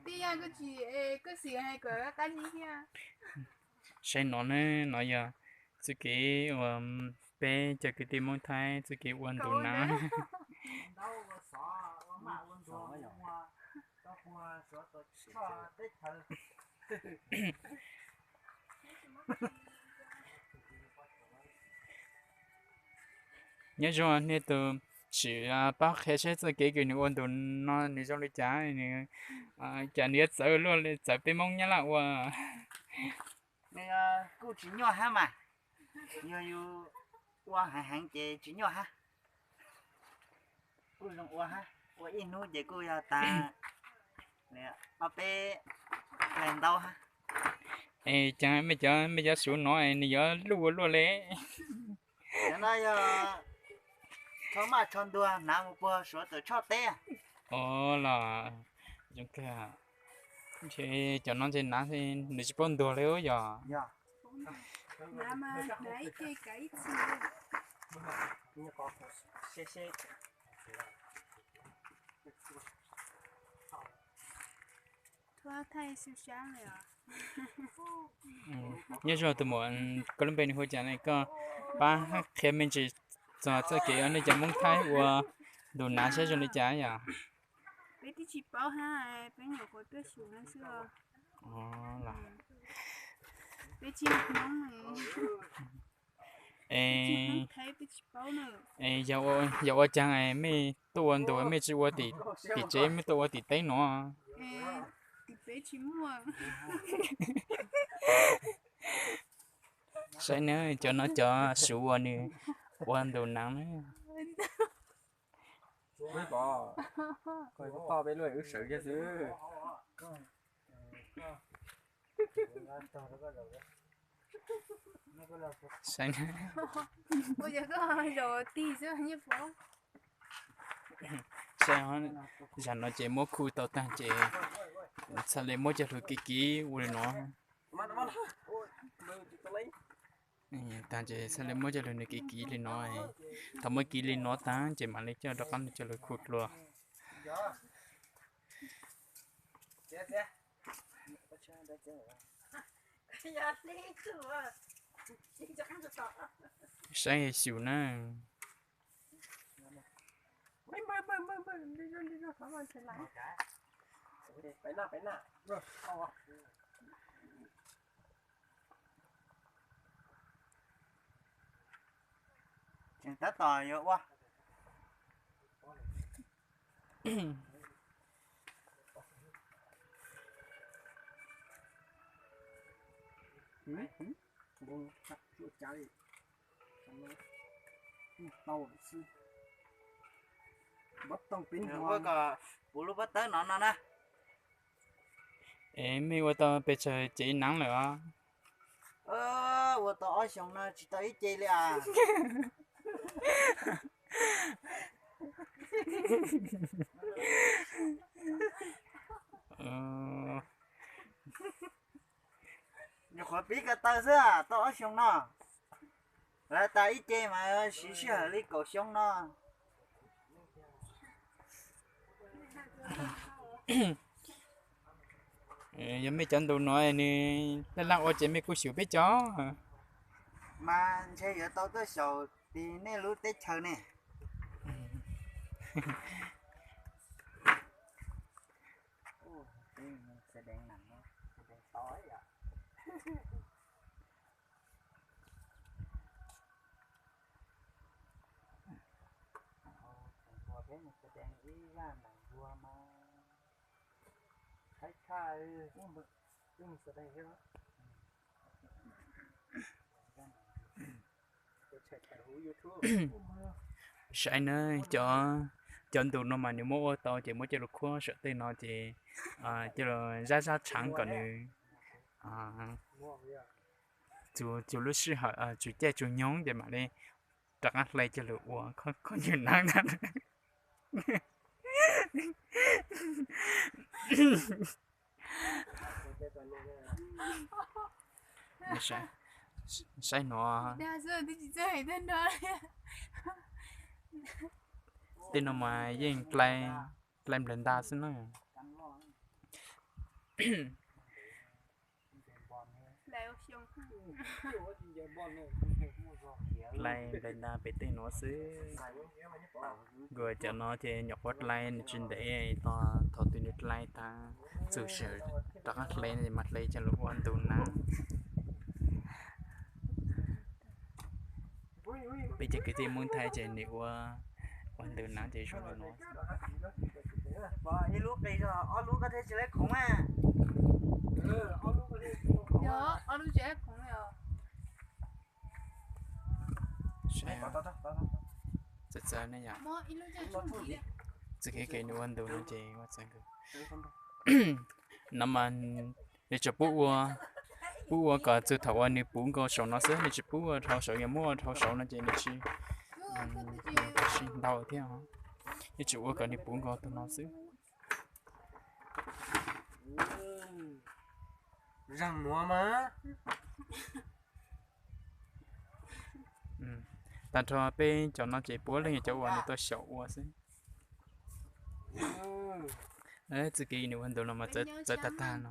Tij Yaj kuj tsis, kuj xis hais kom qab zib thiab. Saib no ne, no yog txoj kev uas peb cov kwv tij Hmoob Thaib txoj kev ua ntu nav. Nyob zoo nej tus, sim pab qhia saib txoj kev kws nws ua ntu no nws zoo li cas, nws cas nws yuav txawv luaj li, txawv peb Hmoob Nyab Laj ua. Nws kuj tsis nyuaj hab mas, yog yus ua heev heev ces tsis nyuaj hab. Kuj zoo ua hab, ua ib hnub ces kuj yog tag ob peb ntau hab. Es cas mej cov, mej cov Suav no nws yuav luj ua luaj li. Cov no yog tsho maj tsho ntuag hnav mus puag Suav tawm tshoj teb. Os, los zoo kawg. Ntshe cov no ntshe hnav nws tsis paub ntuag li yog. Nyob zoo tus muam, koj lub npe nws hu cas ne, koj pab qhia me ntsis txog txoj kev nej cov Hmoob Thaib ua ntu nav saib zoo li cas yom. Peb twb tsis paub hab, peb nyuam qhuav tuaj xyuas no xwb. Peb tsis Hmoob, peb tsis Hmoob Thaib, peb tsis paub na. Yog ua caag mej tuaj ua ntu mej tsis ua tim tsev, mej tuaj ua tim teb no? Tim peb tsis muaj. Saib na, cov no cov Suav uas nws ua ntu nav na. Peb pom, koj pom peb lub wb sawv kiag xwb. Saib, saib, zam no ces muab khu tau tag ces txhaj le muab coj lug kiv kiv ua li no. Tag ces txhaj le muab coj lug nws kiv kiv li no. Thaum muab kiv li no tag ces mam li coj rov qab coj lug khu dlua. Saib xyum na. Tseem tab tom yuav ua. Puv lub pob tawb no no na. Es mej ua tau pes tsawg cev naav lawm os? Ua tau ob xyoos no tsis tau ib ce li as. Nyuam qhuav pib ko taw xwb tau ob xyoo no. Lawv tas ib ce mas siv sij hawm li kaum xyoo no. Yog mej cov ntu no nws laj laj ua ces mej kuj xyum peb cov. Mas ntshe yuav tau tuaj xyaum tim nej lub teb chaws ne. Saib na, cov, cov ntu no mas nws muab ua tau ces muab coj lug khuab saum tej no ces coj lug zab zab tshaav kom nws txug lub sij hawm txug caij txug nyoog ces mam li rov qab hle coj lug ua khob nyuj naav ntag. Saib no, tej no mas yeej dlai nplawg ntag xwb na. Dlai nplai nta pem tej nuav xwb. Kuv cov no ces nyuam qhuav dlai nws tsis ntev, thaum twg nws dlai tag txug sij hawm rov qab hle mas hle coj lug ua ntug nab. Peb cov kwv tij Hmoob Thaib ces nws ua, ua ntug nab ces zoo li no. Txawv txawv ne yom. Txug kev nws ua ntug no ces ua txawv kawg. No mas nws tsuas pub ua, pub ua kom txug thaum uas nws puv nkaus saum no xwb, nws tsis pub ua dhau saud, yog muab ua dhau saud no ces nws tsis, tsis ntau thiab. Nws tsuas ua kom nws puv nkaus tug no xwb. Zaaj nuav mas. Tag nrho peb cov no ces puav leej yog cov uas nws tuaj xyaum ua xwb. Txug kev nws ua ntug no mas txawv tag tag no.